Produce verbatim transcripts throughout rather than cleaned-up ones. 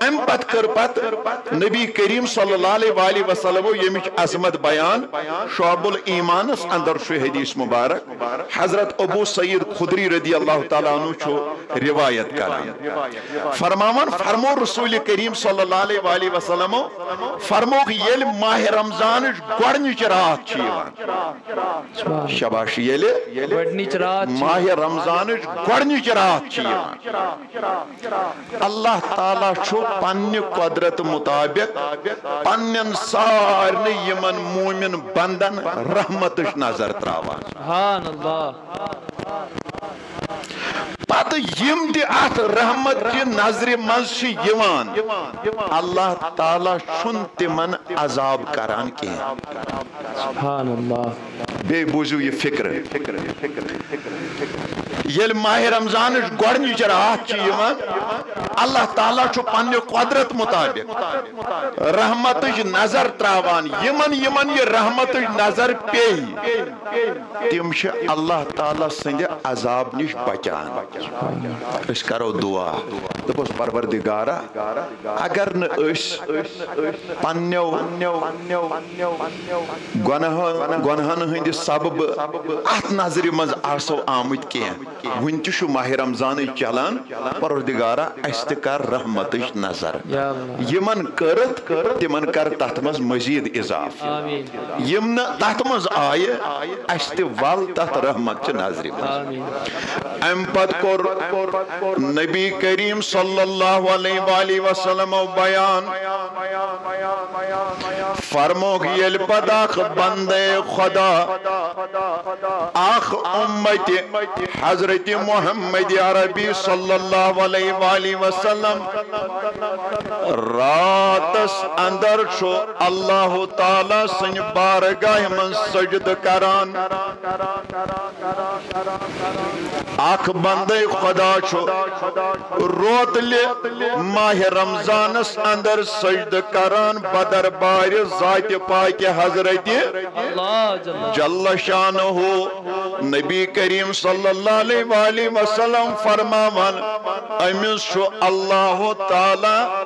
امہِ پتہٕ کٔر پتہٕ نبی کریم صلی اللہ علیہ وآلہ وسلمو ییٚمِچ عظمت بیان، شعب الایمانس اندر چھُ حدیث مبارک، حضرت ابو سعید خدری رضی اللہ تعالیٰ عنہ چھُ روایت کران، فرماوان، فرمو رسول کریم صلی اللہ علیہ وآلہ وسلمو، فرموکھ، ییٚلہِ ماہ رمضانٕچ گۄڈٕنِچ راتھ چھِ یِوان، شاباش، ییٚلہِ گۄڈٕنِچ راتھ چھِ ماہ رمضانٕچ گۄڈٕنِچ راتھ چھِ یِوان، اللہ تعالیٰ چھُ پننہِ قۄدرت مُطابِق پننٮ۪ن سارنٕے یِمن مومن بندن رحمتٕچ نظر تراوان۔ سبحان اللہ۔ پتہٕ یِم تہِ اتھ رحمت چہِ نظرِ منٛز چھِ یِوان، اللہ تعالیٰ چھُنہٕ تِمن عذاب کران کینٛہہ۔ سبحان اللہ۔ بیٚیہِ بوٗزِو یہِ فِکرٕ۔ ییٚلہِ ماہِ رمضانٕچ گۄڈٕنِچ راتھ چھِ یِوان، اللہ تعالیٰ چھُ پننہِ قۄدرت مُطابِق رحمتٕچ نظر تراوان۔ یِمن، یِمن یہِ رحمتٕچ نظر پیٚیہِ، تِم چھِ اللہ تعالیٰ سٕنٛدِ عذاب نِش بچان۔ أسۍ کرو دُعا، دوٚپُس، پروردگارا، اگر نہٕ أسۍ پننیو گۄناہن، گۄناہن ہٕنٛدِ سببہٕ اتھ نظرِ منٛز آسو آمٕتۍ کینٛہہ، وُنہِ تہِ چھُ ماہِ رمضانٕے چلان، پروردگارا، اسہِ تہِ کر رحمتٕچ نظر۔ یا اللہ۔ یِمن کٔرٕتھ، تِمن کر تتھ منٛز مزید اضافہٕ۔ آمین۔ یِم نہٕ تتھ منٛز آیہِ، اسہِ تہِ ول تتھ رحمت چہِ نظرِ منٛز۔ آمین۔ امہِ پتہٕ کوٚر نبی کریم صلی اللہ علیہ وآلہ وسلمو بیان، فرموکھ، ییٚلہِ پتہٕ اکھ بندے خدا، اکھ امت حضرت محمد عربی صلی اللہ علیہ وآلہ وسلم راتس اندر چھُ اللہ تعالیٰ سٕنٛدِ بارگاہ منٛز سجدٕ کران۔ اکھ بندے خدا چھُ روتلہِ ماہِ رمضانس اندر سجدٕ کران بدربارِ ذاتِ پاکہِ حضرتِ اللہ جل جل شانہ۔ نبی کریم صلی اللہ علیہ وآلہ وسلم فرماوان، أمِس چھُ اللہ تعالیٰ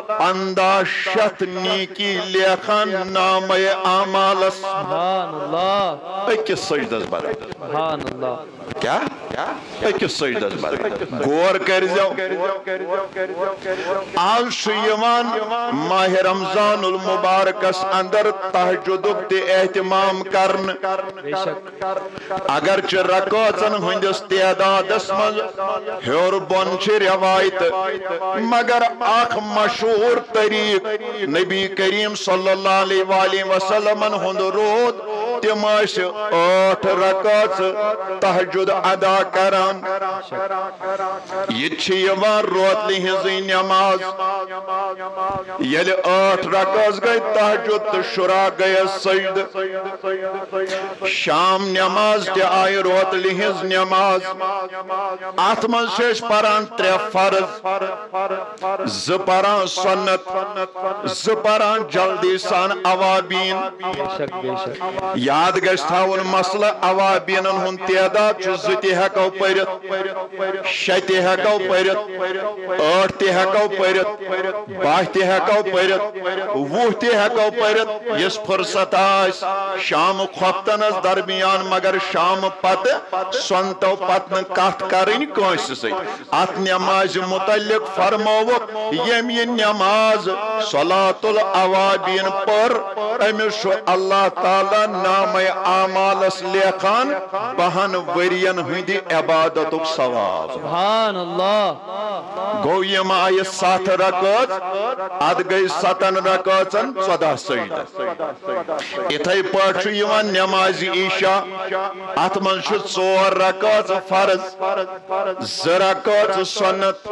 پنٛداہ شیٚتھ نیکی لیکھان نامہ اعمالس۔ سبحان اللہ۔ أکِس سجدس برابر۔ سبحان اللہ۔ کیا؟ أکِس سجدس برابر۔ غور کٔرزیو۔ آز چھُ یِوان ماہِ رمضان المبارکس اندر تہجدُک تہِ اہتمام کرنہٕ۔ بے شک۔ اگرچہ رکٲژن ہٕنٛدِس تعدادس منٛز ہیوٚر بۄن چھِ رٮ۪وایتہٕ، مگر اکھ مشہوٗر طریٖق نبی کریم صلی اللہ علیہ وآلہ وسلمن ہُنٛد روٗد، تِم ٲسۍ ٲٹھ رکٲژ تہجد ادا کران۔ یہِ تہِ چھِ یِوان روتلہِ ہٕنٛزٕے نٮ۪ماز۔ ییٚلہِ ٲٹھ رکٲژ گٔے تہجد تہٕ شُراہ گٔیَس سجدٕ، شام نماز تہِ آیہِ روتلہِ ہٕنٛز نماز۔ اتھ منٛز چھِ أسۍ پران ترٛےٚ فرض، زٕ پران سنت، زٕ پران جلدی سان اوابین۔ بے شک، بے شک۔ یاد گژھِ تھاوُن، مسلہٕ اوابینن ہُنٛد تعداد چھُ، زٕ تہِ ہٮ۪کو پٔرِتھ، شےٚ تہِ ہٮ۪کو پٔرِتھ، ٲٹھ تہِ ہٮ۪کو پٔرِتھ، باہ تہِ ہٮ۪کو پٔرِتھ، وُہ تہِ ہٮ۪کو پٔرِتھ، یُس فرصت آسہِ شام خۄفتنس درمیان، مگر شام پتہٕ سنتو پتہٕ نہٕ کتھ کرٕنۍ کٲنٛسہِ سۭتۍ۔ اتھ نمازِ متعلق فرمووُکھ، ییٚمۍ یہِ نماز صلاۃ الاوابین پٔر، أمِس چھُ اللہ تعالیٰ نامہ اعمالس لیکھان بہن ؤرین ہٕنٛدِ عبادتُک ثواب۔ سبحان اللہ۔ گوٚو، یِم آیہِ ستھ رکٲژ، اتھ گٔے ستن رکٲژن ژۄداہ سجدٕ۔ اِتھے پٲٹھۍ چھُ یِوان نمازِ عشاء، اتھ منٛز چھُ ژور رکٲژ فرض، زٕ رکٲژ سنت،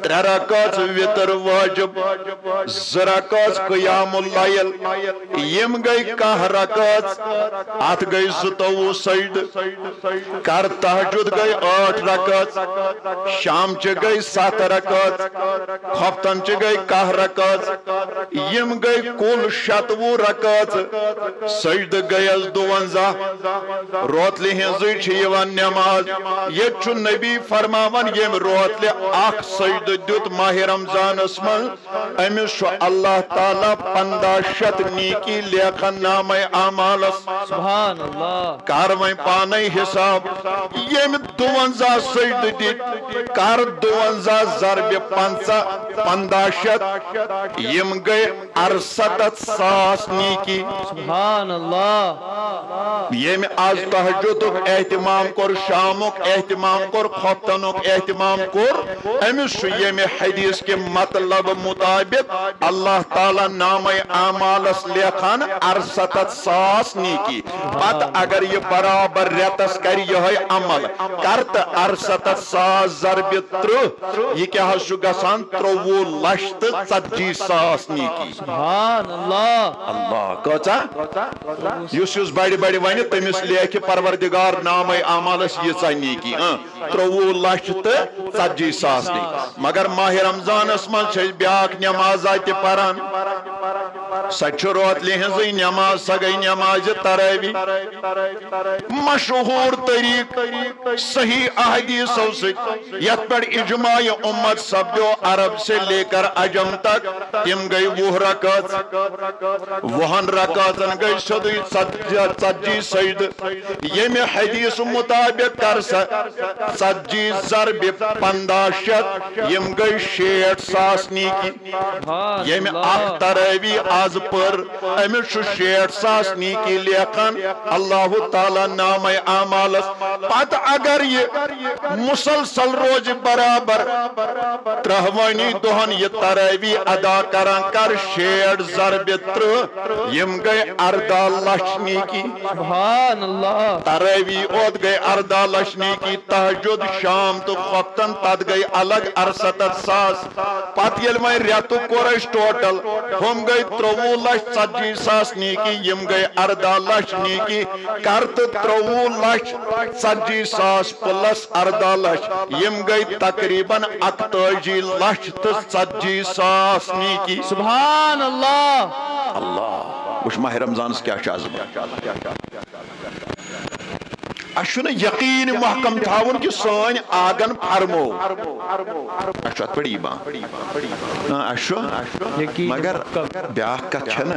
ترٛےٚ رکٲژ وتر واجب، زٕ رکٲژ قیام اللیل۔ یِم گٔے کاہ رکٲژ۔ اتھ گٔے زٕتووُہ سجدٕ۔ کر تہجد گٔے ٲٹھ رکعت، شامچہِ گٔے ستھ رکعت، خۄفتن چہِ گٔے کاہ رکعت۔ یِم گٔے کُل شتوُہ رکعت۔ سجدٕ گٔیس دُونزاہ۔ روتلہِ ہٕنٛزٕے چھِ یِوان نٮ۪ماز۔ ییٚتہِ چھُ نبی فرماوان، ییٚمۍ روتلہِ اکھ سجدٕ دیُت ماہِ رمضانس منٛز، أمِس چھُ اللہ تعالیٰ پنٛداہ شتھ نیکی لیکھان نامہ اعمالس۔ سبحان اللہ۔ کر وۄنۍ پانے حساب، ییٚمۍ دُونزاہ سجدٕ دِتۍ، کر دُونزاہ ضربِ پنٛژاہ، پنٛداہ شتھ، یِم گٔے ارستتھ ساس نیکی۔ سبحان اللہ۔ ییٚمۍ از تہجدُک اہتمام کوٚر، شامُک اہتمام کوٚر، خۄفتنُک اہتمام کوٚر، أمِس چھُ ییٚمہِ حدیث کہِ مطلب مطابق اللہ تعالیٰ نامہ اعمالس لیکھان ارستتھ ساس نیکی۔ پتہٕ اگر یہِ برابر رٮ۪تس کرِ یِہوٚے عمل، کر تہٕ ارستتھ ساس ضربِ ترٕٛہ، یہِ کیٛاہ حظ چھُ گژھان؟ ترٛوٚوُہ لچھ تہٕ ژتجی ساس نیکی۔ سبحان اللہ۔ اللہ، کۭژاہ؟ یُس یُس بڑِ بڑِ ونہِ، تٔمِس لیکھِ پروردگار نامہ اعمالس ییٖژاہ نیکی۔ اۭں، ترٛوٚوُہ لچھ تہٕ ژتجی ساس نیکی۔ مگر ماہِ رمضانس منٛز چھِ أسۍ بیٛاکھ نمازا تہِ پران۔ سۄ چھِ روتلہِ ہٕنٛزٕے نماز، سۄ گٔے نمازِ تراویح۔ مشہوٗر طریٖقہٕ صحیح احادیثو سۭتۍ، یتھ پٮ۪ٹھ اجماع امت سپدیو عرب سے لے کر عجم تک، تِم گٔے وُہ رکعت۔ وُہن رکعتن گٔے سیوٚدُے ژتجی، ژتجی سجدٕ۔ ییٚمہِ حدیث مطابق کر سا ژتجی ضربِ پنٛداہ شتھ، یِم گٔے شیٹھ ساس نیکی۔ سبحان ییٚمہِ اللہ۔ اکھ تراویح از پٔر، أمِس چھُ شیٹھ ساس نیکی لیکھان اللہ تعالیٰ نامہ اعمالس۔ پتہٕ اگر یہِ مسلسل روزِ برابر، ترٛہوٲنی دۄہن یہِ تراویح ادا کران، کر شیٹھ ضربِ ترٕٛہ، یِم گٔے ارداہ لچھ نیکی۔ سبحان اللہ۔ تراویح اوت گٔے ارداہ لچھ نیکی، تہجد شام تہٕ خۄفتن تتھ گٔے الگ ارستتھ ساس۔ پتہٕ ییٚلہِ وۄنۍ رٮ۪تُک کوٚر اَسہِ ٹوٹل، ہُم گٔے ترٛوٚوُہ لچھ ژتجی ساس نیکی، یِم گٔے ارداہ لچھ نیکی، کر تہٕ ترٛوٚوُہ لچھ ژتجی ساس پلس ارداہ لچھ، یِم گٔے تقریباً اکتٲجی لچھ تہٕ ژتجی ساس نیکی۔ سبحان اللہ۔ اللہ، وٕچھ ماہِ رمضانس کیٛاہ چھُ عظمت۔ اَسہِ چھُنہٕ یقیٖن محکم تھاوُن کہِ سٲنۍ آنگن پھرمو۔ اَسہِ چھُ اَتھ پٮ۪ٹھ ایمان۔ آ، اَسہِ چھُ۔ یقیٖن مگر محکم۔ بیٛاکھ کَتھ چھےٚ نہ،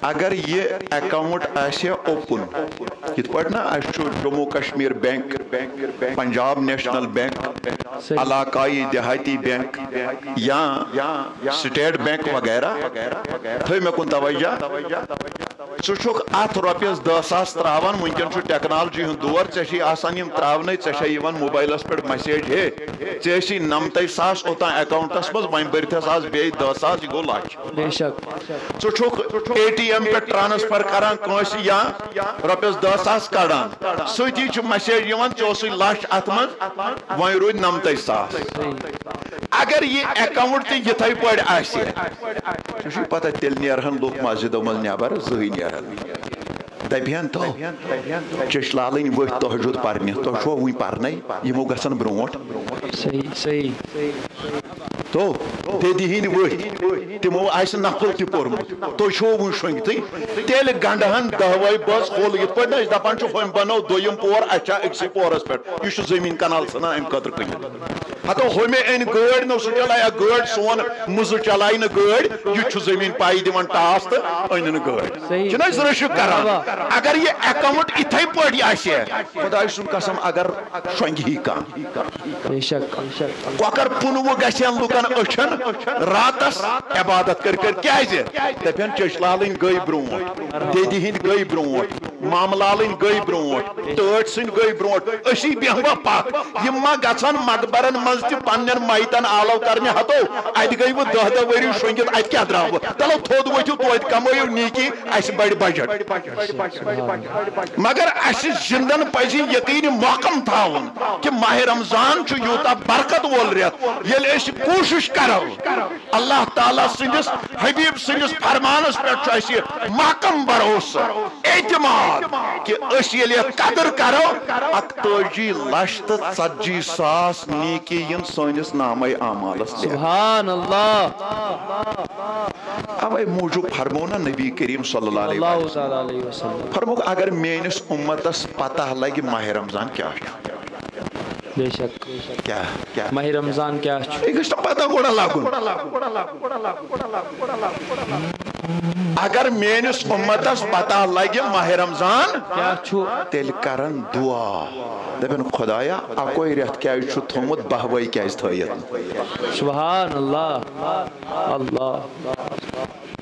اگر یہِ account آسہِ ہے open، یِتھ پٲٹھۍ نہ اَسہِ چھُ Jammu Kashmir bank, Punjab national bank, صحیح۔ علاقائی دیہاتی بینک یا سٹیٹ بینک وغیرہ، تھٲیِو مےٚ کُن توجہ۔ ژٕ چھُکھ اتھ رۄپیس دہ ساس تراوان، وٕنکیٚن چھُ ٹیکنالوجی ہُنٛد دور، ژےٚ چھے آسان یِم تراونَے، ژےٚ چھے یِوان موبایلس پٮ۪ٹھ message، ہے، ژےٚ ٲسی نمتے ساس اوٚتام اکاؤنٹس منٛز، وۄنۍ بٔرتھس آز بیٚیہِ دہ ساس، یہِ گوٚو لچھ۔ بے شک۔ ژٕ چھُکھ اے ٹی ایم پٮ۪ٹھ transfer کران کٲنٛسہِ یا رۄپیس دہ ساس کڑان، سۭتی چھُ message یِوان، ژےٚ اوسُے لچھ اتھ منٛز، وۄنۍ روٗدۍ نمتے ساس۔ صحیح۔ اگر یہِ account تہِ یِتھے پٲٹھۍ آسہِ، ژےٚ چھُے پتہ، تیٚلہِ نیرہن لُکھ مسجدو منٛز نٮ۪بر، زٕہٕے نیرہن نہٕ۔ دپہِ ہن تو، چیٚچھ لالٕنۍ ؤتھۍ تہجد پرنہِ، تۄہہِ چھُوا وُنہِ پرنے؟ یِمو گژھن برونٛٹھ۔ صحیح، صحیح۔ تو، دٔدِ ہِنٛدۍ ؤتھۍ، تِمو آسہِ نفل تہِ پوٚرمُت، تُہۍ چھِو وُنہِ شۄنٛگتھٕے۔ تیٚلہِ گنٛڈٕ ہن دَہ وَے بٲژ کھول، یِتھ پٲٹھۍ نہٕ أسۍ دپان چھِ، ہُمۍ بنٲو دوٚیِم پور، اَسہِ چھا أکسٕے پورس پٮ۪ٹھ؟ یہِ چھُ زٔمیٖن کنال ژھٕنان اَمہِ خٲطرٕ کٕنِتھ۔ ہتو ہُمہِ أنۍ گٲڑۍ، نہ سُہ چلایہِ گٲڑۍ، سون مُزٕ چلایہِ نہٕ گٲڑۍ، یہِ چھُ زٔمیٖن پایہِ دِوان ٹاس تہٕ أنِن گٲڑۍ۔ صحیح۔ چھِنہٕ أسۍ رٔشِک کران؟ اَوا۔ اگر یہِ account یِتھَے پٲٹھۍ آسہِ ہے، خۄداے سُنٛد قسم، اگر شۄنٛگہِ ہی کانٛہہ۔ بے شک۔ کۄکر پُنوُہ گژھِ ہن لُکن أچھن راتس عبادت کٔرۍ کٔرۍ۔ کیٛازِ؟ دپن چیٚچھ لالٕنۍ گٔے برونٛٹھ، دٔدِ ہِنٛدۍ گٔے برونٛٹھ۔ مامہٕ لالٕنۍ گٔے برونٛٹھ، ٹٲٹھۍ سٕنٛدۍ گٔے برونٛٹھ، أسی بیٚہمو پتھ۔ یِم ما گژھن مقبرن منٛز تہِ پننٮ۪ن میتن آلو کرنہِ ہتو؟ اتہِ گٔے وۄنۍ دہ دہ ؤری شۄنٛگِتھ، اتہِ کیٛاہ درٛاو؟ چلو تھوٚد ؤتھِو، توتہِ کمٲیِو نیکی، اسہِ بڑِ بجٹ۔ مگر اسہِ زندن پزِ یقین محکم تھاوُن کہِ ماہ رمضان چھُ یوٗتاہ برکت وول رٮ۪تھ، ییٚلہِ أسۍ کوٗشش کرو، اللہ تعالیٰ سٕنٛدِس حبیب سٕنٛدِس فرمانس پٮ۪ٹھ چھُ اسہِ محکم بھروسہٕ، اعتماد کہِ أسۍ ییٚلہِ یتھ قدر کرو، اکتٲجی لچھ تہٕ ژتجی ساس نیکی یِن سٲنِس نامے اعمالس لیکھنہٕ۔ سبحان اللہ۔ اوے موٗجوٗب فرموو نا نبی کریم صلی اللہ علیہ وسلم، اللہ تعالیٰ علیہ وسلم۔ فرمووُکھ، اگر میٲنِس اُمتس پتہ لگہِ ماہ رمضان کیٛاہ چھُ۔ بے شک۔ کیٛاہ؟ کیٛاہ؟ ماہ رمضان کیٛاہ چھُ؟ یہِ گژھِ نہٕ پتہ گۄڈٕ لگُن۔ اگر میٲنِس اُمتس پتہ لگہِ ماہ رمضان کیٛاہ چھُ؟ تیٚلہِ کرن دعا، دپن، خدایا، اکوے رٮ۪تھ کیٛازِ چھُ تھوٚومُت، بہوے کیٛازِ تھٲیِتھ نہٕ؟ سبحان اللہ۔ اللہ۔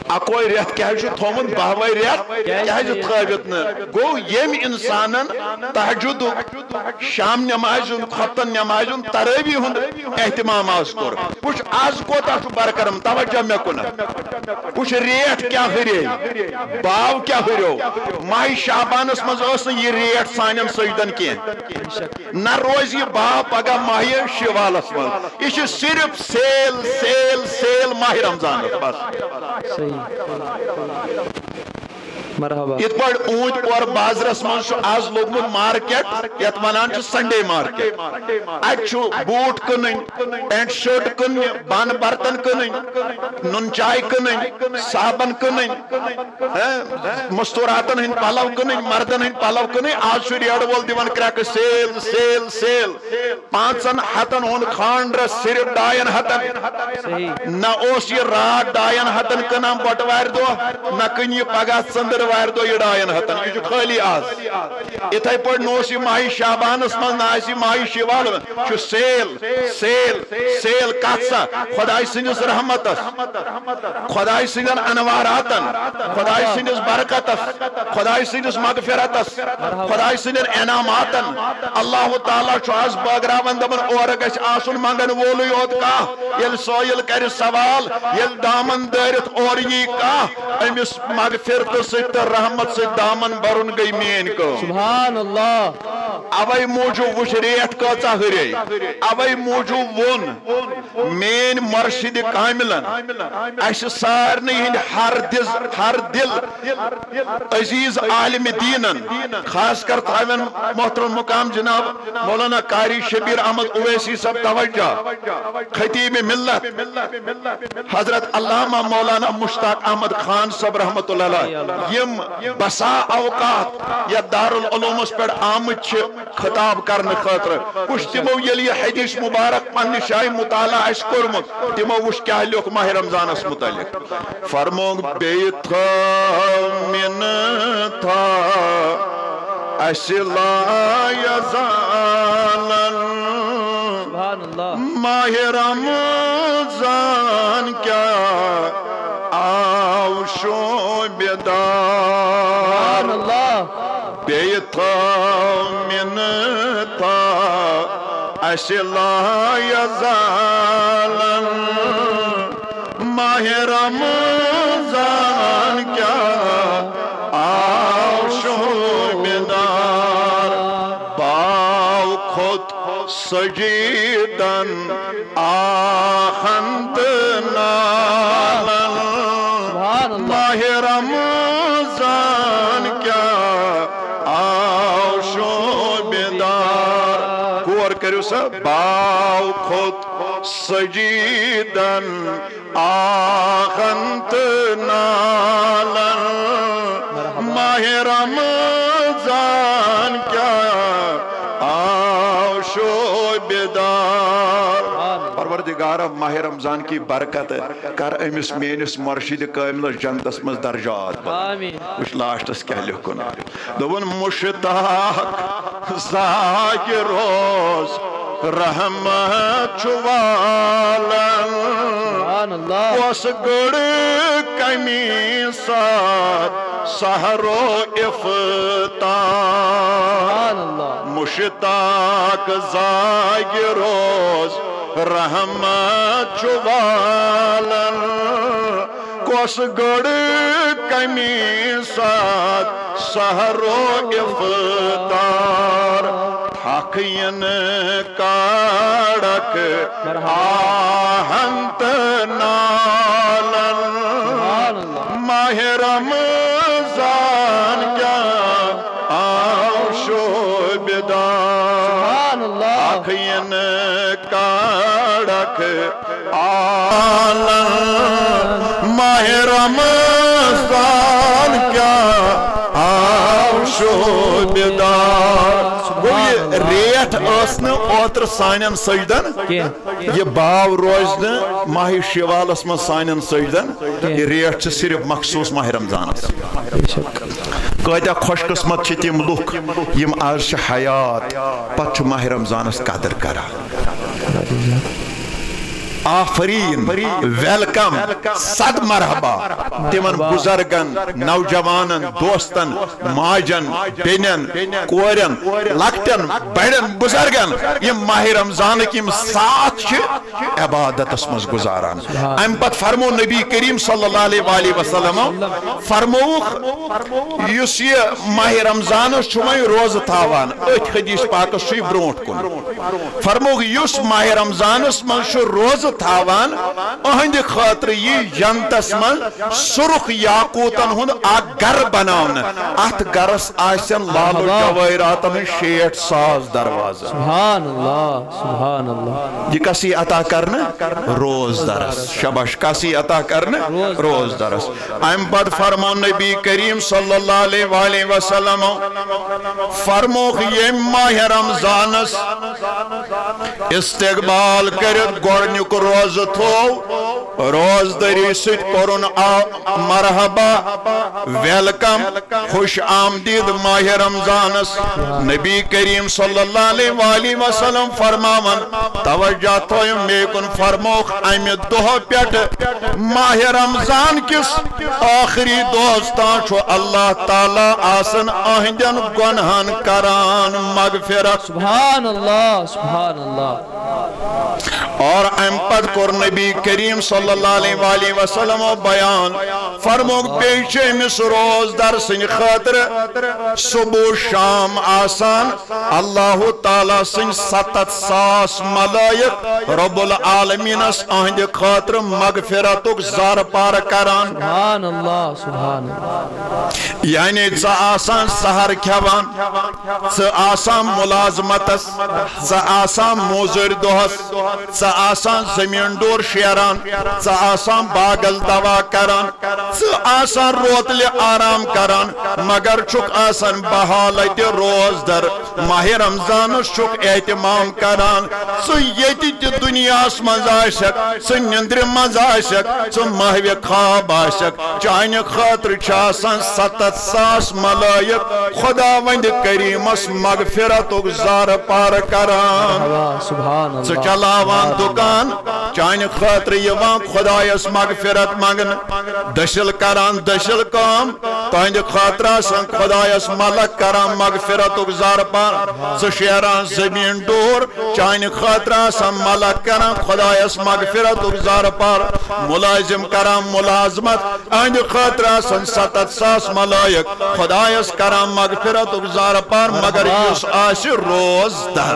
اکوے رٮ۪تھ کیٛازِ چھُ تھوٚومُت، بہوے رٮ۪تھ کیٛازِ تھٲوِتھ نہٕ؟ گوٚو، ییٚمۍ انسانن تہجدُک، شام نمازِ ہُنٛد، خۄفتن نمازِ ہُنٛد، ترٲوی ہُنٛد اہتمام آز کوٚر، وٕچھ، آز کوتاہ چھُ برکرم، توجہ مےٚ کُنتھ۔ وٕچھ، ریٹ کیٛاہ ہُرے، باو کیٛاہ ہُریو۔ ماہِ شعبانس منٛز ٲس نہٕ یہِ ریٹ سانٮ۪ن سجدن کینٛہہ۔ نہ روزِ یہِ باو پگاہ ماہِ شوالس منٛز۔ یہِ چھِ صرف سیل، سیل، سیل ماہِ رمضانس بس۔ صحیح۔ مرحبا۔ یِتھ پٲٹھۍ اوٗنتۍ پور بازرس منٛز چھُ آز لوٚگمُت مارکیٹ، یتھ ونان چھِ سنڈے مارکیٹ۔ اتہِ چھُ بوٗٹ کٕنٕنۍ، پینٹ شٲٹ کٕننہِ، بانہٕ برتن کٕنٕنۍ، نُن چاے کٕنٕنۍ، صابن کٕنٕنۍ، ہہ، مستوراتن ہٕنٛدۍ پلو کٕنٕنۍ، مردن ہٕنٛدۍ پلو کٕنٕنۍ۔ آز چھُ ریڈٕ وول دِوان کرٛٮ۪کہٕ، سیل، سیل، سیل۔ پانٛژن ہتن ہُنٛد خانٛڈرس صرف ڈاین ہتن۔ صحیح۔ نہ اوس یہِ راتھ ڈاین ہتن کٕنان بٹوارِ دۄہ، نہ کٕنہِ یہِ پگاہ ژٔنٛدٕروارِ دۄہ یہِ ڈاین ہتن۔ یہِ چھُ خٲلی آز۔ یِتھے پٲٹھۍ نہ اوس یہِ ماہِ شعبانس منٛز، نہ آسہِ یہِ ماہِ شوال۔ چھُ سیل، سیل، سیل۔ کتھ سا؟ خداے سٕنٛدِس رحمتس، خداے سٕنٛدٮ۪ن انواراتن، خداے سٕنٛدِس برکتس، خداے سٕنٛدِس مغفرتس، خداے سٕنٛدٮ۪ن انعاماتن۔ اللہ تعالیٰ چھُ از بٲگراوان، دپان، اورٕ گژھِ آسُن منگن وولُے یوت کانٛہہ۔ ییٚلہِ سٲیِل کرِ سوال، ییٚلہِ دامن دٲرِتھ اورٕ یی کانٛہہ، أمِس مغفرتہٕ سۭتۍ تہٕ رحمت سۭتۍ دامن برُن گٔے میٲنۍ کٲم۔ سبحان اللہ۔ اوے موٗجوٗب وٕچھ ریٹ کۭژاہ ہُرے۔ اوے موٗجوٗب ووٚن میٲنۍ مرشد کاملن، اسہِ سارنٕے ہٕنٛدۍ ہر دِز، ہر دِل عزیز عالم دینن، خاص کر تھاون محترم مقام جناب مولانا قاری شبیر احمد اویسی صاحب توجہ، خطیب ملت حضرت علامہ مولانا مشتاق احمد خان صاحب رحمۃ اللہ علیہ، یم بسا اوقات یتھ دارالعلومس پٮ۪ٹھ آمٕتۍ چھِ خطاب کرنہٕ خٲطرٕ۔ وٕچھ، تِمو ییٚلہِ یہِ حدیث مبارک پننہِ جایہِ مطالعہ آسہِ کوٚرمُت، تِمو وٕچھ کیٛاہ لیوٚکھ ماہِ رمضانس متعلق۔ فرمووُکھ، بیٚیہِ تھٲو مِنتھا اسہِ لایزالن۔ سبحان اللہ۔ ماہِ رمضان کیٛاہ آو شوبہِ دار۔ سبحان اللہ۔ بیٚیہِ تھٲو مِنتھا اسہِ لایزالن۔ ماہِ رمضان کیٛاہ آو شوبہِ دار۔ باو کھوٚت سجیدن آہن تہٕ نالن۔ سبحان اللہ۔ ماہِ رمضان کیٛاہ آو شوبہِ دار۔ غور کٔرِو سا، باو کھوٚت سجیدن آہن تہٕ نالن۔ مرحبا۔ ماہِ رمضان کیٛاہ آو شوبہِ دار۔ آمین۔ پروردگارا، ماہِ رمضان کی برکت کر أمِس میٲنِس مرشد کٲملس جنتس منٛز درجات بلند۔ آمین۔ وٕچھ لاسٹس کیٛاہ لیوٚکھُن۔ دوٚپُن، مشتاق زاکہِ روز رحمت چھُ والان۔ سبحان اللہ۔ کۄس گٔڑ کمی ساتھ سحر و افطار۔ سبحان اللہ۔ مشتاق زاگہِ روز رحمت چھُ والان۔ کۄس گٔڑ کمی ساتھ سحر و افطار۔ تھکھ یِنہٕ کڑک آہن تہٕ نالن۔ سبحان اللہ۔ ماہِ رمضان کیٛاہ آو شوبہِ دار۔ سبحان اللہ۔ تھکھ یِنہٕ کڑک آلن۔ ماہِ رمضان کیٛاہ آو شوبہِ دار۔ گوٚو، یہِ ریٹھ ٲس نہٕ اوترٕ سانٮ۪ن سجدن۔ کینٛہہ۔ یہِ باو روزِ نہٕ ماہِ شوالس منٛز سانٮ۪ن سجدن۔ کینٛہہ۔ یہِ ریٹھ چھِ صرف مخصوص ماہِ رمضانس۔ بے شک۔ کۭتیٛاہ خۄش قسمت چھِ تِم لُکھ یِم آز چھِ حیات، پتہٕ چھُ ماہِ رمضانس قدر کران۔ آفرین، ویلکم، صد مرحبا تِمن بزرگن، نوجوانن، دوستن، ماجن، بیٚنٮ۪ن، کورٮ۪ن، لۄکٹٮ۪ن، بڑٮ۪ن، بزرگن، یِم ماہِ رمضانٕکۍ یِم ساعت چھِ عبادتس منٛز گزاران۔ سبحان۔ امہِ پتہٕ فرموو نبی کریم صلی اللہ علیہ وآلہ وسلم، فرمووُکھ، یُس یہِ ماہِ رمضانس چھُ وۄنۍ روزٕ تھاوان، أتھۍ حدیث پاکس چھُ یہِ برونٛٹھ کُن۔ فرمووُکھ، یُس ماہِ رمضانس منٛز چھُ روزٕ تھاوان، أہنٛدِ خٲطرٕ یی جنتس منٛز سرخ یاقوتن ہُنٛد اکھ گرٕ بناونہٕ۔ اتھ گرس آسن لال و مرحبا۔ جوٲہراتن ہٕنٛدۍ شیٹھ ساس دروازٕ۔ سبحان اللہ، سبحان اللہ۔ یہِ کس یی عطا کرنہٕ؟ روزدرس۔ شاباش، کس یی عطا کرنہٕ؟ روزدرس۔ روزدرس۔ امہِ پتہٕ فرموو نبی کریم صلی اللہ علیہ وآلہ وسلم، فرمووُکھ، ییٚمۍ ماہِ رمضانس استقبال کٔرِتھ گۄڈٕنیُک روزٕ تھوو، روزدٔری سۭتۍ کوٚرُن آ-، مرحبا، ویلکم، خوش آمدید ماہِ رمضانس۔ نبی کریم صلی اللہ علیہ وآلہ وسلم فرماوان، توجہ تھٲیِو مے کُن، فرمووُکھ، امہِ دۄہ پٮ۪ٹھ ماہِ رمضان کِس ٲخری دۄہس تام چھُ اللہ تعالیٰ آسان أہنٛدٮ۪ن گۄنہن کران مغفرت۔ سبحان اللہ، سبحان اللہ۔ اور امہِ پتہٕ کوٚر نبی کریم صلی اللہ علیہ وآلہ وسلم بیان، فرمووُکھ، بیٚیہِ چھِ أمِس روزدار سٕنٛدِ خٲطرٕ صبح و شام آسان اللہ تعالیٰ سٕنٛدۍ ستتھ ساس ملائک رب العالمینس أہنٛدِ خٲطرٕ مغفرتُک زارٕ پار کران۔ سبحان اللہ، سبحان اللہ۔ یعنی ژٕ آسان سحر کھٮ۪وان، ژٕ آسان ملازمتس، ژٕ آسان موزوٗرۍ دۄہس، ژٕ آسان زٔمیٖن ڈور شیران، ژٕ آسان باغس دوا کران، ژٕ آسان روتلہِ آرام کران، مگر چھُکھ آسان بحالتِ روزدر۔ ماہِ رمضانس چھُکھ اہتمام کران۔ ژٕ ییٚتہِ تہِ دُنیاہس منٛز آسکھ، ژٕ نِندرِ منٛز آسکھ، ژٕ محوِ خواب آسکھ، چانہِ خٲطرٕ چھِ آسان ستتھ ساس ملائک خداوند کریمس مغفرتُک زارٕ پار کران۔ واہ، سبحان اللہ۔ ژٕ چلاوان دُکان، چانہِ خٲطرٕ یِوان خدایس مغفرت منگنہٕ، دٔسِل کران دٔسِل کٲم، تہنٛدِ خٲطرٕ آسان خدایس ملک کران مغفرتُک زارٕ پار۔ ژٕ شیران زٔمیٖن ڈور، چانہِ خٲطرٕ آسان ملک کران خدایس مغفرتُک زارٕ پار۔ ملازم کران ملازمت، أہنٛدِ خٲطرٕ آسن ستتھ ساس ملائک خدایس کران مغفرتُک زارٕ پار، مگر یُس آسہِ روزدر۔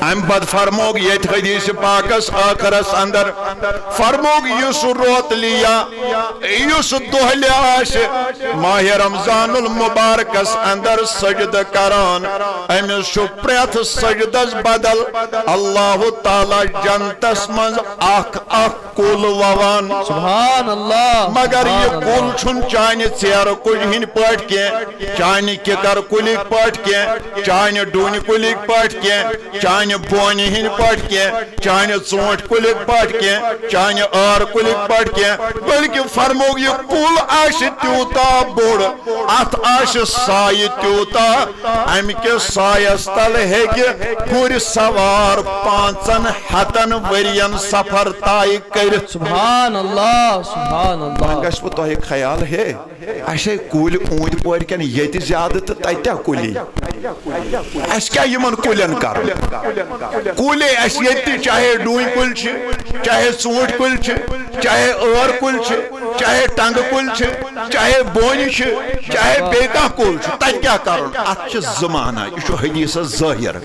امہِ پتہٕ فرمووُکھ ییٚتھۍ حدیث پاکس ٲخرس اندر، فرمووُکھ، یُس روتلہِ یا یُس دۄہلہِ آسہِ ماہِ رمضان المبارکس اندر سجدٕ کران، أمِس چھُ پرٛٮ۪تھ سجدس بدل اللہ تعالیٰ جنتس منٛز اکھ اکھ کُل ووان۔ سبحان اللہ، مگر یہِ سبحان کُل اللہ۔ چھُنہٕ چانہِ ژیرٕ کُلہِ ہٕنٛدۍ پٲٹھۍ کینٛہہ، چانہِ کِکر کُلِکۍ پٲٹھۍ کینٛہہ، چانہِ ڈوٗنہِ کُلِکۍ پٲٹھۍ کینٛہہ، چانہِ بونہِ ہٕنٛدۍ پٲٹھۍ کینٛہہ، چانہِ ژوٗنٛٹھۍ کُلِکۍ پٲٹھۍ کینٛہہ، چانہِ ٲر کُلِکۍ پٲٹھۍ کینٛہہ، بلکہِ فرمووُکھ، یہِ کُل آسہِ تیوٗتاہ بوٚڑ، اتھ آسہِ سایہِ تیوٗتاہ، امہِ کِس سایس تل ہیٚکہِ گُرۍ سوار پانٛژن ہتن ؤرین سفر طے کٔرِتھ۔ سبحان اللہ، سبحان اللہ۔ وۄنۍ گژھِ وۄنۍ تۄہہِ خیال، ہے، اسہِ ہے کُلۍ اوٗنٛدۍ پورِ کٮ۪ن ییٚتہِ زیادٕ تہٕ تتہِ کیٛاہ کُلی؟ اسہِ کیٛاہ یِمن کُلٮ۪ن کرُن؟ کُلۍ ہے اسہِ ییٚتہِ تہِ، چاہے ڈوٗنۍ کُلۍ چھِ، چاہے ژوٗنٛٹھۍ کُلۍ چھِ، چاہے ٲر کُلۍ چھِ، چاہے ٹنٛگہٕ کُلۍ چھِ، چاہے بونہِ چھِ، چاہے بیٚیہِ کانٛہہ کُل چھُ، تتہِ کیٛاہ کرُن؟ اتھ چھِ زٕ معنہ، یہِ چھُ حدیثس ظٲہِر۔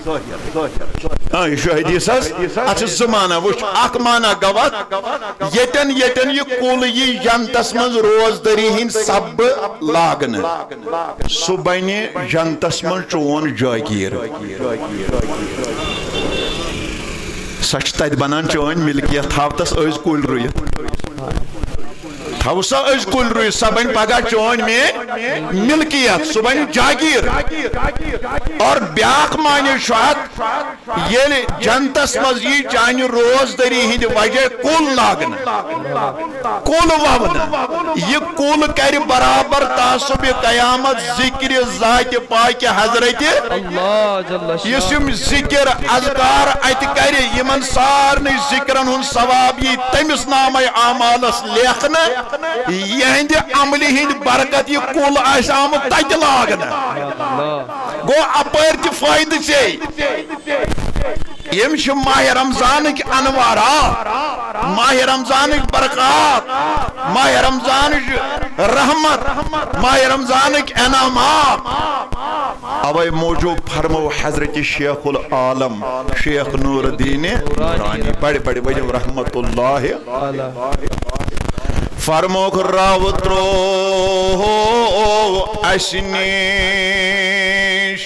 آ، یہِ چھُ حدیثس، اتھ چھِ زٕ معنہ۔ وٕچھ، اکھ معنہ گوٚو اتھ، ییٚتٮ۪ن ییٚتٮ۪ن یہِ کُل یی جنتس منٛز روزدٲری ہٕنٛدۍ سببہٕ لاگنہٕ، سُہ بنہِ جنتس منٛز چون جاگیر۔ سۄ چھِ تتہِ بنان چٲنۍ ملکیت۔ تھاو تس أزۍ کُلۍ رُیِتھ، تھاو سا أزۍ کُلۍ رُیِتھ، سۄ بنہِ پگاہ چٲنۍ میٲنۍ ملکیت، سُہ بنہِ جاگیر۔ اور بیاکھ معنی چھُ اتھ، ییٚلہِ جنتس منٛز یی چانہِ روزدٲری ہٕنٛدِ وجہ کُل لاگنہٕ، کُل وونہٕ، یہِ کُل کرِ برابر تعصب قیامت ذکرِ ذاتِ پاکِ حضرتِ۔ اللہ جل شانہ۔ یُس یِم ذکر اذکار اتہِ کرِ، یِمن سارنٕے ذکرن ہُنٛد ثواب یی تٔمِس نامے اعمالس لیکھنہٕ، یِہنٛدِ عملہِ ہٕنٛدِ برکت یہِ کُل آسہِ آمُت تتہِ لاگنہٕ۔ اللہ۔ گوٚو اپٲرۍ تہِ فٲیدٕ ژےٚ۔ یِم چھِ ماہِ رمضانٕکۍ انوارات، ماہِ رمضانٕکۍ برکات، ماہِ رمضانٕچ رحمت، ماہِ رمضانٕکۍ انعامات۔ اوے موٗجوٗب فرمو حضرت شیخ العالم شیخ نور الدین نورانی، بڑِ بڑِ ؤنِو رحمت اللہ۔ فرموکھ، رب ترٛوو اسہِ نِش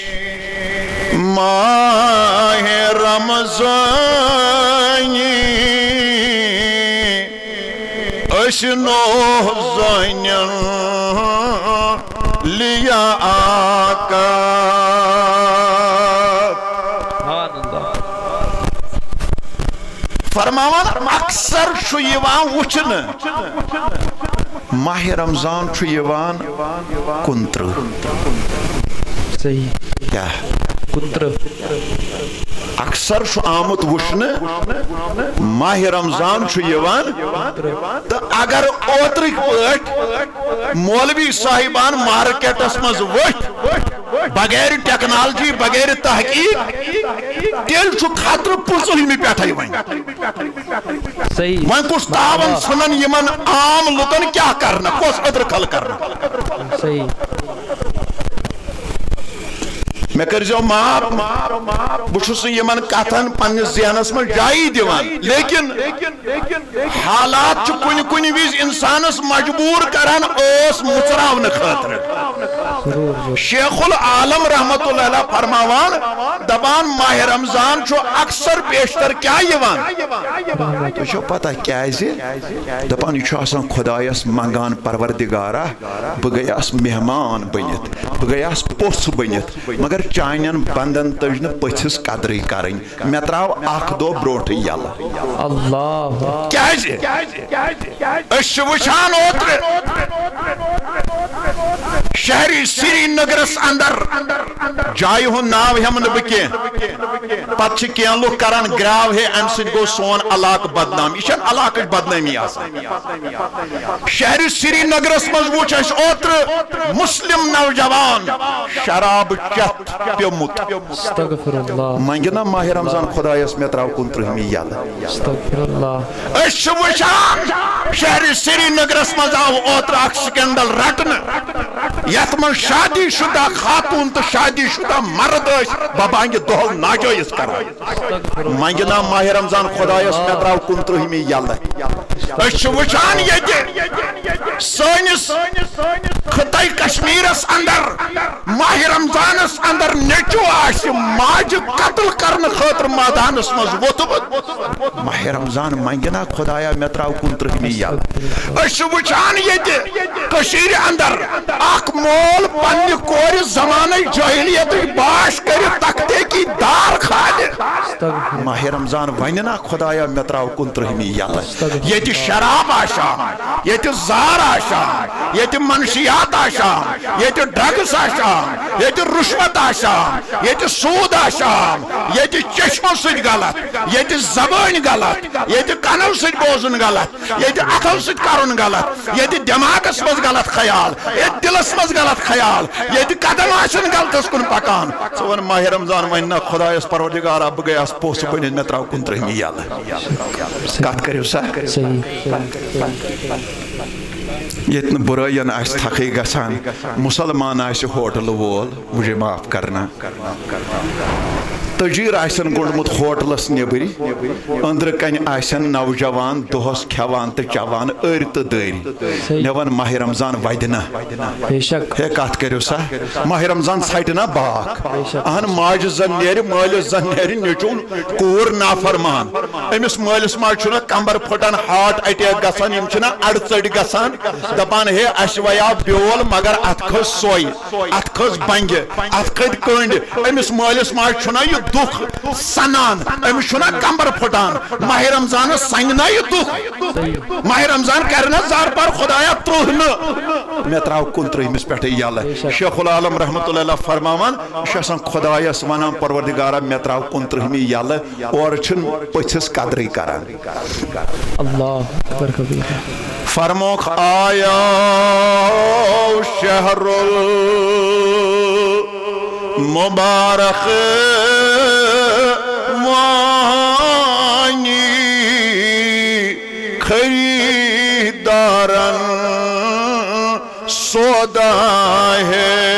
ماہِ رمضانی، أسۍ نوح زٲنِن لیاقت۔ سبحان اللہ۔ فرماوان، اکثر چھُ یِوان وٕچھنہٕ، ماہِ رمضان چھُ یِوان کُنترٕہ۔ صحیح۔ کیٛاہ؟ کُنترٕہ۔ اکثر چھُ آمُت وٕچھنہٕ، ماہِ رمضان چھُ یِوان، تہٕ اگر اوترٕکۍ پٲٹھۍ مولوی صاحبان مارکیٹس منٛز ؤتھۍ، بغیر ٹیکنالوجی، بغیر تحقیق، تیٚلہِ چھُ خطرٕ پٕنٛژٕہمہِ پٮ۪ٹھے وۄنۍ۔ صحیح۔ وۄنۍ کُس تاوان ژھٕنن یِمن عام لُکن کیٛاہ کرنہٕ، کۄس أدرٕ کھل کرنہٕ؟ صحیح۔ مےٚ کٔرۍزیو معاف، بہٕ چھُس نہٕ یِمن کتھن پننِس ذہنس منٛز جایی دِوان، لیکن حالات چھِ کُنہِ کُنہِ وِزِ انسانس مجبوٗر کران ٲس مُژراونہٕ خٲطرٕ۔ شیخ العالم رحمت اللہ علیہ فرماوان، دپان، ماہِ رمضان چھُ اکثر بیشتر کیٛاہ یِوان؟ تۄہہِ چھو پتہ کیٛازِ؟ دپان، یہِ چھُ آسان خۄدایس منگان، پروردگارا، بہٕ گٔیاس مہمان بٔنِتھ، بہٕ گٔیاس پوٚژھ بٔنِتھ، مگر چانٮ۪ن بندن تٔج نہٕ پٔژھِس قدرٕے کرٕنۍ۔ مےٚ ترٛاو اکھ دۄہ برونٹھٕے یلہٕ۔ اللہ۔ کیازِ؟ أسۍ چھِ وٕچھان اوترٕ شہری سرینگرس اندر، جایہِ ہُنٛد ناو ہٮ۪مہٕ نہٕ بہٕ کینٛہہ، پتہٕ چھِ کینٛہہ لُکھ کران گراو، ہے، امہِ سۭتۍ گوٚو سون علاقہٕ بدنام۔ یہِ چھنہٕ علاقٕچ بدنٲمی آسان۔ شہرِ سرینگرس منٛز وُچھ اَسہِ اوترٕ مسلم نوجوان شراب چٮ۪تھ پیوٚمُت۔ استغفر اللہ۔ منٛگہِ نا ماہِ رمضان خۄدایس، مےٚ ترٛاو کُنترٕہمی یلہٕ۔ استغفر اللہ۔ أسۍ چھِ وٕچھان شہرِ سرینگرس منٛز آو اوترٕ اکھ سکینڈل رٹنہٕ، یتھ منٛز شادی شدہ خاتون تہٕ شادی شدہ مرد ٲسۍ ببانگِ دۄہل ناجٲیز کران۔ منٛگہِ نا ماہِ رمضان خۄدایس، مےٚ ترٛاو کُنترٕہمی یلہٕ۔ أسۍ چھِ وٕچھان ییٚتہِ سٲنِس خطے کشمیرس اندر ماہ رمضانس اندر نیٚچو آسہِ ماجہِ قتل کرنہٕ خٲطرٕ مٲدانس منٛز ووٚتھمُت۔ ماہ رمضان منگہِ نا خدایا مےٚ تراو کُنترٕہمہِ یلہٕ۔ أسۍ چھِ وٕچھان ییٚتہِ کٔشیٖرِ اندر اکھ مول پننہِ کورِ زمانَے جٲہلیتٕچ باش کٔرِتھ تختہِ کی دار کھالہِ۔ ماہ رمضان ونہِ نا خدایا مےٚ تراو کُنترٕہمہِ یلہٕ۔ ییٚتہِ شراب آسان، ییٚتہِ زار آسان، ییٚتہِ منشیات آسان، ییٚتہِ ڈرگس آسان، ییٚتہِ رُشوت آسان، ییٚتہِ سوٗد آسان، ییٚتہِ چشمو سۭتۍ غلط، ییٚتہِ زبٲنۍ غلط، ییٚتہِ کنو سۭتۍ بوزُن غلط، ییٚتہِ اتھو سۭتۍ کرُن غلط، ییٚتہِ دٮ۪ماغس منٛز غلط خیال، ییٚتہِ دِلس منٛز غلط خیال، ییٚتہِ قدم آسن غلطس کُن پکان۔ ژٕ وَن ماہِ رمضان وَنہِ نہ خۄدایس پروردگارا بہٕ گٔیاس پوٚژھ بٔنِتھ مےٚ ترٛاو کُنترٕہمہِ یلہٕ۔ کتھ کٔرِو سا؟ صحیح۔ ییٚتہِ نہٕ بُرٲیَن آسہِ تھکھٕے گژھان، مُسلمان آسہِ ہوٹلہٕ وول، مُجھے معاف کرنا۔ تٔجیٖر آسن گوٚنڈمُت ہوٹلس نیبرِ، أنٛدرٕ کنہِ آسن نوجوان دۄہس کھٮ۪وان تہٕ چٮ۪وان أرۍ تہٕ دٔرۍ۔ صحیح۔ مےٚ وَن ماہِ رمضان وَدِ نہ۔ بے شک۔ ہے کتھ کٔرِو سا، ماہِ رمضان ژھٹہِ نہ باکھ۔ بے شک۔ اہن ماجہِ زن نیرِ، مٲلِس زن نیرِ، نیٚچوٗ کوٗر نافرمان۔ أمِس مٲلِس ماجہِ چھُنہ کمبر پھٕٹان، ہارٹ اٹیک گژھان، یِم چھِنہ اڑٕ ژٔٹۍ گژھان، دپان ہے اسہِ ویاو بیول مگر اتھ کھٔژ سۄے۔ اتھ کھٔژ بنگہِ، اتھ کھٔتۍ کنڈۍ۔ أمِس مٲلِس ماجہِ چھُنہ یہِ دُکھ سنان، أمِس چھُنہ کمبر پھٹان۔ ماہِ رمضانس سنگہِ نہ یہِ دُکھ۔ ماہِ رمضان کرِ نہ زار پار خدایا ترٛوہ نہٕ۔ مےٚ ترٛاو کُنترٕہمِس پٮ۪ٹھٕے یلہٕ۔ شیخ العالم رحمتہ اللہ علیہ فرماوان، یہِ چھُ آسان خدایس ونان، پروردگارا مےٚ ترٛاو کُنترٕہمہِ یلہٕ، اورٕ چھُنہٕ پٔژھِس قدرٕے کران۔ اللہ اکبر کبیرہ۔ فرموکھ آیا شہر المبارک وانی خریدارن سودا ہے۔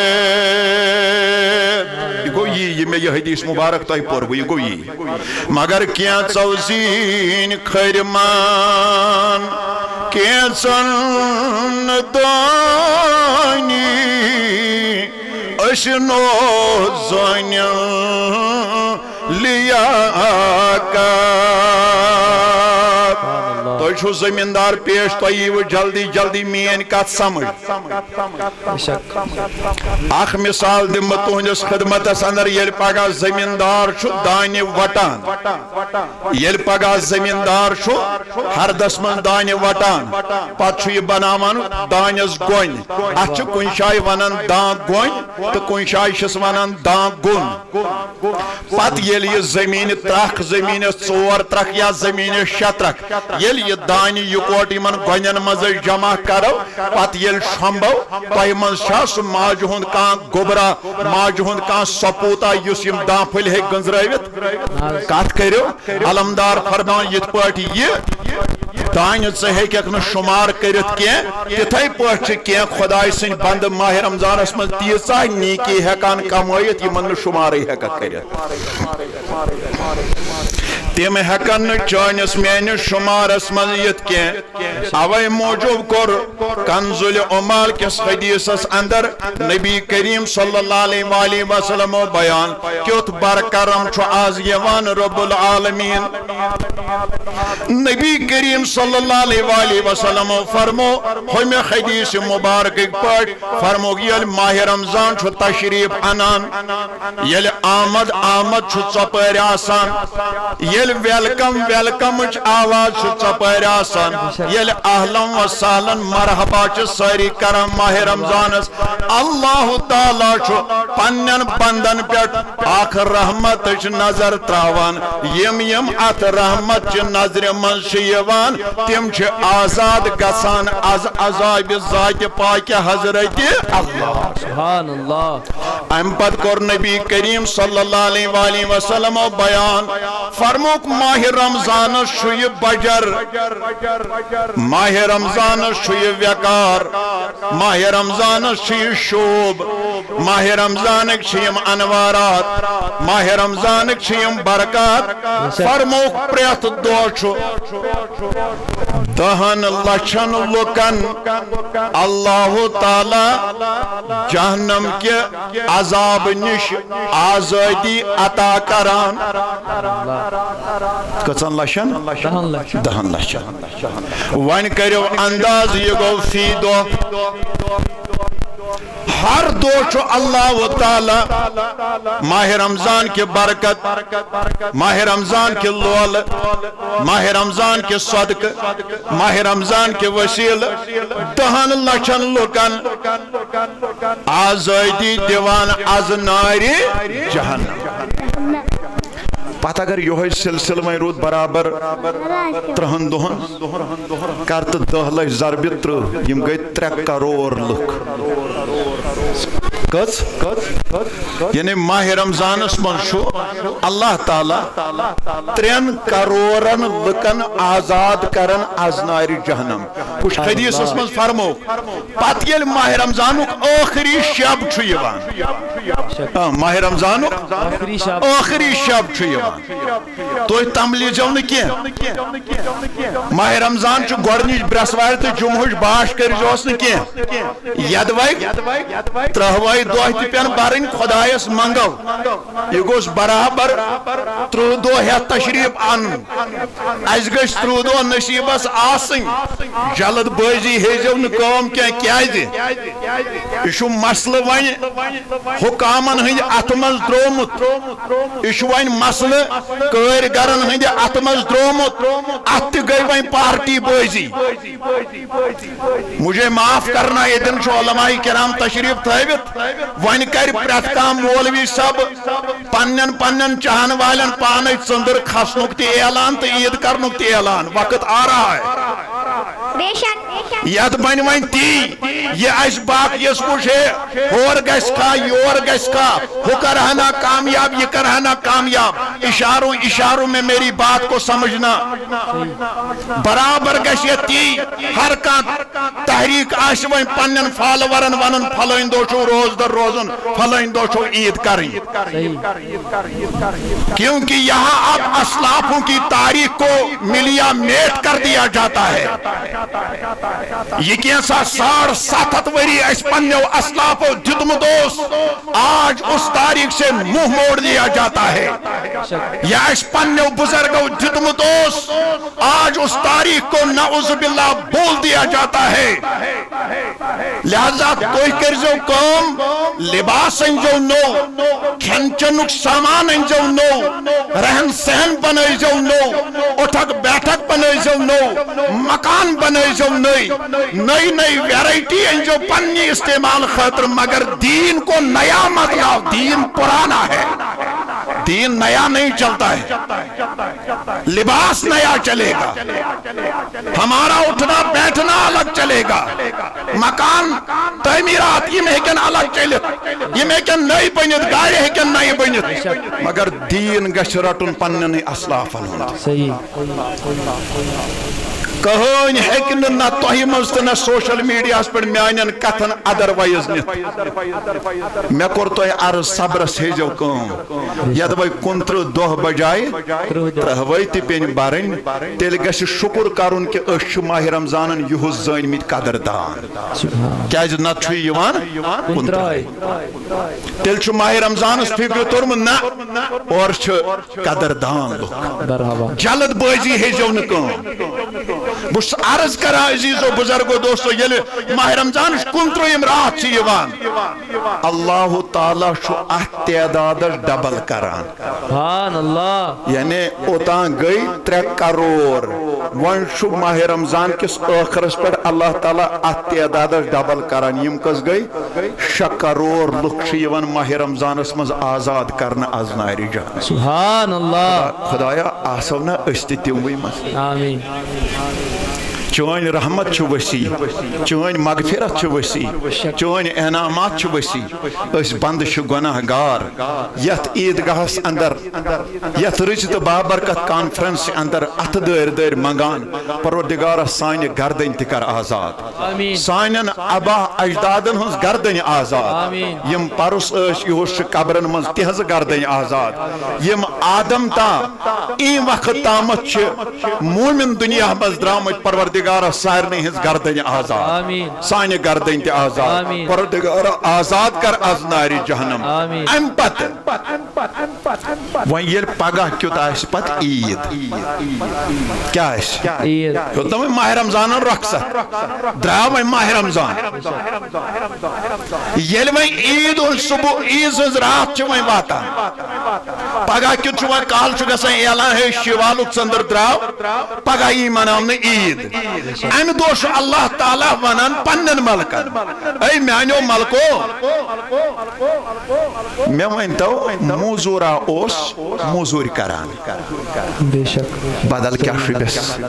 یہِ گوٚو یی، یہِ مےٚ یہِ حدیث مبارک تۄہہِ پوٚروٕ، یہِ گوٚو یی۔ مگر کینٛژو زیٖنۍ کھٔرۍ مان، کینٛژن نہٕ دٲنی، أسۍ نہٕ زٲنِم لیاقت۔ تُہۍ چھِو زٔمیٖندار پیش، تۄہہِ ییٖوٕ جلدی جلدی میٛٲنۍ کتھ سمجھ۔ بے شک۔ اکھ مثال دِمہٕ بہٕ تُہنٛدِس خدمتس اندر، ییٚلہِ پگاہ زٔمیٖندار چھُ دانہِ وٹان، ییٚلہِ پگاہ زٔمیٖندار چھُ ہردس منٛز دانہِ وٹان، پتہٕ چھُ یہِ بناوان دانٮ۪س گۄنۍ۔ اتھ چھِ کُنہِ جایہِ ونان دان گۄنۍ تہٕ کُنہِ جایہِ چھِس ونان دان گُن۔ پتہٕ ییٚلہِ یہِ زٔمیٖنہِ ترکھ، زٔمیٖنس ژور ترکھ یا زٔمیٖنس شےٚ ترکھ، ییٚلہِ یہِ دانہِ یِکوٹہٕ یِمن گۄنٮ۪ن منٛز أسۍ جمع کرو، پتہٕ ییٚلہِ شۄمبو، تۄہہِ منٛز چھا سُہ ماجہِ ہُنٛد کانٛہہ گوٚبرا، ماجہِ ہُنٛد کانٛہہ سپوٗتا یُس یِم دانہِ پھٔلۍ ہیٚکہِ گٔنٛزرٲوِتھ؟ کتھ کٔرِو۔ علمدار فرمان یِتھ پٲٹھۍ یہِ دانہِ ژٕ ہیٚککھ نہٕ شُمار کٔرِتھ کینٛہہ، تِتھے پٲٹھۍ چھِ کینٛہہ خۄداے سٕنٛدۍ بندٕ ماہِ رمضانس منٛز تیٖژاہ نیکی ہٮ۪کان کمٲیِتھ، یِمن نہٕ شُمارٕے ہٮ۪ککھ کٔرِتھ۔ تِم ہٮ۪کن نہٕ چٲنِس میٲنِس شُمارس منٛز یِتھ کینٛہہ۔ اوے موٗجوٗب کوٚر کنزُل عمال کِس حدیثس اندر نبی کریم صلی اللہ علیہ وآلہ وسلم بیان، کیُتھ برکرم چھُ آز یِوان رب العالمین۔ نبی کریم صلی اللہ علیہ وآلہ وسلم فرمو، ہُمہِ حدیث مبارکٕکۍ پٲٹھۍ فرموکھ، ییٚلہِ ماہِ رمضان چھُ تشریف انان، ییٚلہِ آمد آمد چھُ ژۄپٲرۍ آسان، ییٚلہِ ویلکم ویلکمٕچ آواز چھُ ژۄپٲرۍ آسان، ییٚلہِ اہلم و سہلن مرحبا چھِ سٲری کران ماہِ رمضانس، اللہ تعالیٰ چھُ پننٮ۪ن بندن پٮ۪ٹھ اکھ رحمتٕچ نظر تراوان۔ یِم یِم اتھ رحمت چہِ نظرِ منٛز چھِ یِوان، تِم چھِ آزاد گژھان از عذابِ ذاتِ پاکِ حضرتِ اللہ۔ سبحان اللہ۔ امہِ پتہٕ کوٚر نبی کریم صلی اللہ علیہ وآلہ وسلم بیان، فرمو ماہ رمضانس چھُ یہِ بجر، ماہ رمضانس چھُ یہِ وقار، ماہ رمضانس چھُ یہِ شوب، ماہ رمضانٕکۍ چھِ یِم انوارات، ماہ رمضانٕکۍ چھِ یِم برکات۔ فرموک پرٛٮ۪تھ دۄہ چھُ دہن لچھن لُکن اللہ تعالیٰ جہنم کہِ عذاب نِش آزٲدی عطا کران۔ کٔژن لچھن؟ دہن لچھن۔ دہن لچھن۔ وۄنۍ کٔرِو انداز، یہِ گوٚو فی دۄہ۔ ہر دۄہ چھُ اللہ تعالیٰ ماہ رمضان کہِ برکت، ماہ رمضان کہِ لولہٕ، ماہ رمضان کہِ صدقہٕ، ماہ رمضان کہِ وسیلہٕ دہن لچھن لُکن آزٲدی دِوان از نارِ جہنم۔ پتہٕ اگر یۄہے سلسلہٕ وۄنۍ روٗد برابر ترٕہن دۄہن، کر تہٕ دہ لچھ ضربِ ترٕہ، یِم گٔے ترٛےٚ کرور لُکھ۔ کٔژ؟ یعنی ماہ رمضانس منٛز چھُ اللہ تعالیٰ ترٛٮ۪ن کرورن لُکن آزاد کران از نارِ جہنم۔ وٕچھ، حدیثس منٛز فرمو، پتہٕ ییٚلہِ ماہ رمضانُک ٲخری شب چھُ یِوان، آ، ماہ رمضانُک ٲخری شب۔ ٲخری شب چھُ یِوان، تُہۍ تملیزیو نہٕ کینٛہہ۔ ماہ رمضان چھُ گۄڈٕنِچ برٛٮ۪سوارِ تہٕ جمعہٕچ باش کٔرزیوس نہٕ کینٛہہ۔ یدوے ترٛہوے دۄہ تہِ پٮ۪ن برٕنۍ خۄدایس منٛگو۔ یہِ گوٚژھ برابر ترٕہ دۄہ ہٮ۪تھ تشریف انُن۔ اسہِ گٔژھۍ ترٕہ دۄہ نصیبس آسٕنۍ۔ جلد بٲزی ہیزیو نہٕ کٲم کینٛہہ، کیازِ؟ یہِ چھُ مسلہٕ وۄنۍ حکامن ہٕنٛدِ اتھٕ منٛز ترٛوومُت۔ یہِ چھُ وۄنۍ مسلہٕ کٲرۍ گرن ہٕنٛدِ اتھٕ منٛز ترٛوومُت۔ اتھ تہِ گٔے وۄنۍ پارٹی بٲزی۔ مجھے معاف کرنا، ییٚتٮ۪ن چھُ علماء کرام تشریف تھٲوِتھ۔ وۄنۍ کرِ پرٛٮ۪تھ کانٛہہ مولوی صٲب پننٮ۪ن پننٮ۪ن چاہن والٮ۪ن پانے ژٔنٛدٕر کھسنُک تہِ اعلان تہٕ عید کرنُک تہِ اعلان۔ وقت آ رہا ہے۔ بے شک۔ یتھ بنہِ وۄنۍ تی، یہِ اسہِ باقیس وٕچھ ہے، ہور گژھِ کھا، یور گژھِ کھا، ہُہ کرہا نا کامیاب، یہِ کرہا نا کامیاب۔ اشاروں اشاروں میں میری بات کو سمجھنا۔ برابر گژھِ یہِ تی، ہر کانٛہہ تحریک آسہِ وۄنۍ پننٮ۪ن فالورن ونان، فلٲنۍ دۄہ چھُو روزدر روزُن، فلٲنۍ دۄہ چھُو عید کرٕنۍ۔ صحیح۔ کیونکہ یہاں اب اسلافوں کی تاریخ کو ملیا میٹ کر دیا جاتا ہے۔ یہ کینٛژھا ساڑ ستھ ہتھ ؤری اسہِ پننیو اسلافو دیُتمُت اوس، آج اس تاریخ سے منہ موڑ لیا جاتا ہے۔ یا اسہِ پننیو بزرگو دیُتمُت اوس، آج اس تاریخ کو نعوذ باللہ بول دیا جاتا ہے۔ لہذا تُہۍ کٔرزیو کٲم، لباس أنزیو نوٚو، کھٮ۪ن چٮ۪نُک سامان أنزیو نوٚو، رہن سہن بنٲیزیو نوٚو، اُٹھک بیٹھک بنٲیزیو نوٚو، مکان بنٲیزیو نٔے، نٔے نٔے ویرائٹی أنزیو پننہِ استعمال خٲطرٕ، مگر دین کو نیا مت لاؤ، دین پرانا ہے، دین نیا نہیں چلتا ہے۔ لباس نیا چلے گا، ہمارا اٹھنا بیٹھنا الگ چلے گا، مکان تعمیرات یم ہیکن الگ چلت، یم ہیکن نئی بنت، گاڑِ ہیکن نئی بنت، مگر دین گژھِ رٹُن پننٮ۪نٕے اسلافن ہُنٛد۔ صحیح۔ کہٲنۍ ہیکہِ نہٕ نہ تۄہہِ منٛز تہٕ نہ سوشل میڈیاہس پٮ۪ٹھ میانٮ۪ن کتھن ادروائز نِتھ۔ مےٚ کوٚر تۄہہِ عرض، صبرس ہیزیو کٲم۔ یدوے کُنترٕہ دۄہ بجایہِ ترٛہوے تہِ پیٚنۍ برٕنۍ، تیٚلہِ گژھِ شُکُر کرُن کہِ أسۍ چھِ ماہِ رمضانن یُہُس زٲنۍ مٕتۍ قدر دان۔ سبحان۔ کیازِ نتہٕ چھُ یہِ یِوان کُنترٕہ۔ تیٚلہِ چھُ ماہِ رمضانس فکرِ توٚرمُت، نہ، اورٕ چھِ قدر دان لُکھ۔ برابر۔ جلد بٲزی ہیزیو نہٕ کٲم۔ بہٕ چھُس عرض کران عزیزو بزرگو دوستو، ییٚلہِ ماہِ رمضانٕچ کُنترٕہِم راتھ چھِ یِوان، اللہ تعالیٰ چھُ اتھ تعدادس ڈبل کران۔ سبحان اللہ۔ یعنی اوتان گٔے ترٛےٚ کرور، وۄنۍ چھُ ماہِ رمضان کِس ٲخرس پٮ۪ٹھ اللہ تعالیٰ اتھ تعدادس ڈبل کران۔ یِم کٔژ گٔے؟ شےٚ کرور لُکھ چھِ یِوان ماہِ رمضانس منٛز آزاد کرنہٕ از نارِ جہنم۔ سبحان اللہ۔ خدایا، آسو نا أسۍ تہِ تِموٕے منٛز؟ آمین۔ چٲنۍ رحمت چھِ وسیع، چٲنۍ مغفرت چھِ وسیع، چٲنۍ انعامات چھِ وسیع۔ أسۍ بندٕ چھِ گۄناہ گار۔ یتھ عیدگاہس اندر، یتھ رٕژ تہٕ بابرکت کانفرنس اندر اتھٕ دٲرۍ دٲرۍ منگان، پروردگارا، سانہِ گردنۍ تہِ کر آزاد۔ آمین۔ سانٮ۪ن آبا اجدادن ہٕنٛز گردنۍ آزاد۔ آمین۔ یِم پرُس ٲسۍ، یُہُس چھِ قبرن منٛز تِہنٛز گردنۍ آزاد۔ یِم آدم تام، اَمہِ وقت تامتھ چھِ مومن دنیا منٛز درامٕتۍ، پروردگارا، سارنٕے ہٕنٛز گردنۍ آزاد۔ آمین۔ سانہِ گردنۍ تہِ آزاد۔ آمین۔ پروردگارا، آزاد کر از نارِ جہنم۔ آمین۔ امہِ پتہٕ، وۄنۍ ییٚلہِ پگاہ کیُتھ آسہِ پتہٕ عیٖد، کیٛاہ آسہِ؟ عیٖد۔ ہیوٚت نہ وۄنۍ ماہِ رمضانن رۄخصت، درٛاو وۄنۍ ماہِ رمضان۔ ییٚلہِ وۄنۍ عیٖد ہُنٛد صبح، عیٖد سٕنٛز راتھ چھِ وۄنۍ واتان، پگاہ کیُتھ چھُ وۄنۍ، کالہٕ چھُ گژھان اعلان، ہے، شیٖوالُک ژٔنٛدٕر درٛاو، پگاہ یی مناونہٕ عیٖد۔ امہِ دۄہ چھُ اللہ تعالیٰ ونان پننٮ۪ن ملکن، اے میانیو ملکو، مےٚ ؤنۍ تو، موزوٗرا اوس موزوٗرۍ کران۔ بے شک۔ بدل کیٛاہ چھُ بس؟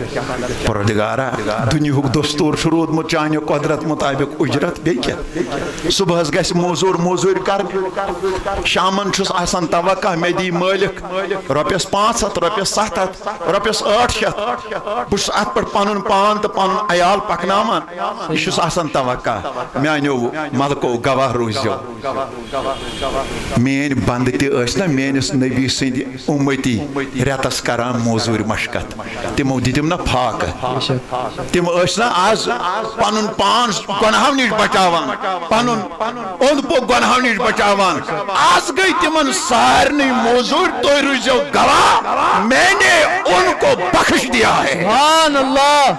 پروردگارا، دُنیہُک دستوٗر چھُ روٗدمُت چانہِ قۄدرت مُطابق اُجرت، بیٚیہِ کیٛاہ؟ صُبحس گژھِ موزوٗر موزوٗرۍ کرنہِ، شامن چھُس آسان توقع مےٚ دی مٲلِک رۄپیس پانٛژھ ہتھ، رۄپیس ستھ ہتھ، رۄپیس ٲٹھ شتھ۔ بہٕ چھُس اتھ پٮ۪ٹھ پنُن پان تہٕ پنُن عیال پکناوان۔ یہِ چھُس آسان توقع۔ میانیو ملکو، گواہ روٗزِو۔ میٲنۍ بندٕ تہِ ٲسۍ نا میٲنِس نبی سٕنٛدِ اُمتی، رٮ۪تس کران موزوٗرۍ مشقت، تِمو دِتِم نا فاقہٕ۔ تِم ٲسۍ نا از پنُن پان گۄناہو نِش بچاوان، پنُن اوٚنٛد پوٚک گۄناہو نِش بچاوان۔ از گٔے تِمن سارنٕے موزوٗرۍ، تُہۍ روٗزِو گواہ، میں نے ان کو بخش دیا ہے۔ سبحان اللہ۔